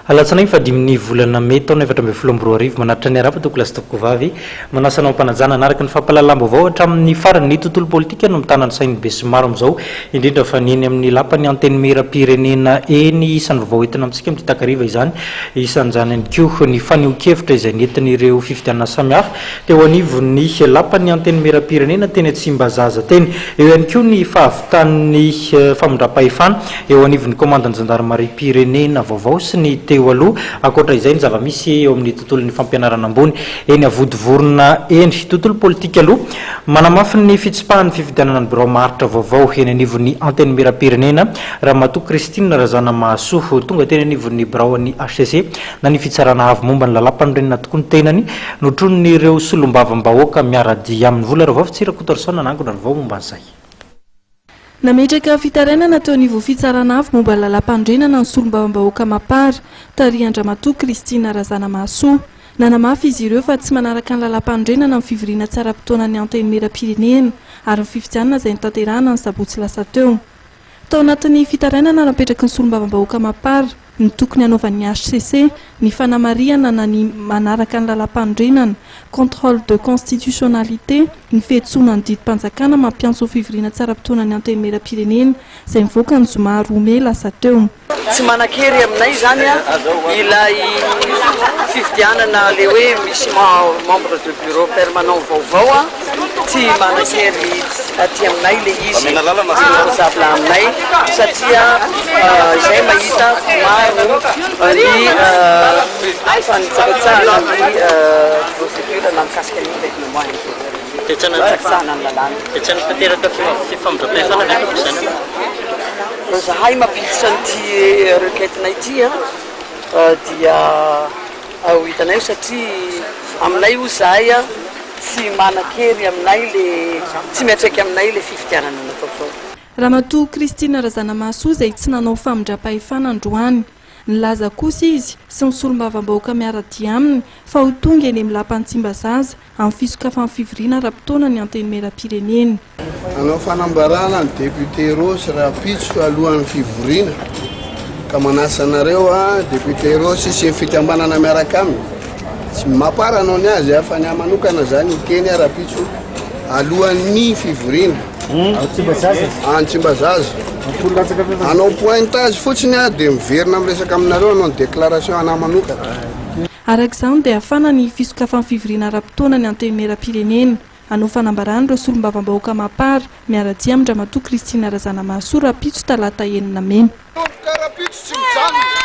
Alatsinainy fahadimin'ny volana mey taona 2014, manatitra ny arahaba tompokolahy sy tompokovavy, manasa anao am-panajana hanaraka ny fampahalalam-baovao hatramin'ny farany. Ny tontolo politika no mitana ny sain'ny besinimaro amin'izao, indrindra fa ny eny amin'ny lapan'ny Antenimierampirenena eny. Isan'ny vaovao entina amintsika amin'ity takariva izany, isan'izany ihany koa ny fanehoan-kevitra izay nentin'ireo fifidianana samihafa teo anivon'ny lapan'ny Antenimierampirenena teny Tsimbazaza teny. Eo ihany koa ny fahavitan'ny famindram-pahefana Eo anivon'ny kaomandin'ny zandarimariam-pirenena vaovao sy ny teo aloha. Ankoatra izay, ny zava-misy eo amin'ny tontolon'ny fampianarana ambony eny Avodivorona eny. Tontolo politika aloha, manamafy ny fitsipahan'ny fifidianana ny birao maharitra vaovao eny anivon'ny Antenimierampirenena, Ramatoa Christine Razanamahasoa. Tonga teny anivon'ny biraon'ny hcc na ny Fitsarana Avo momba ny Lalàmpanorenana tokoa ny tenany, notronin'ireo solombavambahoaka miara-dia aminy. Vola Ravafotsy Rakotoarison nanangona ny vaovao momba an'izay. Nametraka fitarainana teo anivon'ny Fitsarana Avo momba ny Lalàmpanorenana ny solombavambahoaka Mapar, tarihan-dRamatoa Christine Razanamahasoa. Nanamafy izy ireo fa tsy manaraka ny lalàmpanorenana ny fivoriana tsy ara-potoanan'ny Antenimierampirenena ary ny fifidianana izay notanterahana ny sabotsy lasa teo. Tao anatin'ny fitarainana napetraky ny solombavambahoaka Mapar, ny tokony hanaovan'ny hcc ny fanamarihana na ny manaraka ny lalàmpanorenana, contrôle de constitutionnalité, ny fiantsoana ny didim-panjakana mampiantso fivoriana tsy ara-potoana ny Antenimierampirenena, izay nivoaka ny zoma roa mey lasa teo. Tsy manan-kery aminay izany ilay fifidianana ilay hoe misy membre de bureau permanent vaovao, tsy manan-kery aty aminay ilay izy, tsy faisable aminay satria izay mahita maro ny fanitsakitsahana ny procédure na mikasika ny règlement intérieur, fanitsakitsahana ny lalàna. Dia tsy hanatanteraka fifamindram-pahefana ve tompoko izany ianao? Zahay mampiditra an'ity requête-nay ity dia ho hitanay io satria aminay hoy zahay tsy manan-kery aminay le, tsy miantraika aminay le fifidianana natao tao. Ramatoa Christine Razanamahasoa izay tsy nanao famindram-pahefana androany. Nilaza kosa izy sy ny solombavambahoaka miara-dia aminy fa ho tonga eny amin'ny lapan'i Tsimbazaza amin'ny fisokafan'ny fivoriana ara-potoana ny Antenimierampirenena. Hanao fanambarana ny député Rossy rahampitso alohan'ny fivoriana ka manasa anareo a député Rossy sy ny fikambanana miaraka aminy. Tsy mapar hanao ny azy fa ny ahy manokana zany hiteny aho rahampitso alohan'ny fivoriana. Any Tsimbazaza. Hanao pointage fotsiny aho dia miverina miresaka aminareo hanao ny déclaration anahy manokana. Araka izany dia hafana ny fisokafan'ny fivoriana ara-potoana ny Antenimierampirenena. Hanao fanambarana ireo solombavambahoaka Mapar, miara-dia amin-dRamatoa Christine Razanamahasoa rahampitso talata enina mey. Tomboka rahampitso tsy mijanona.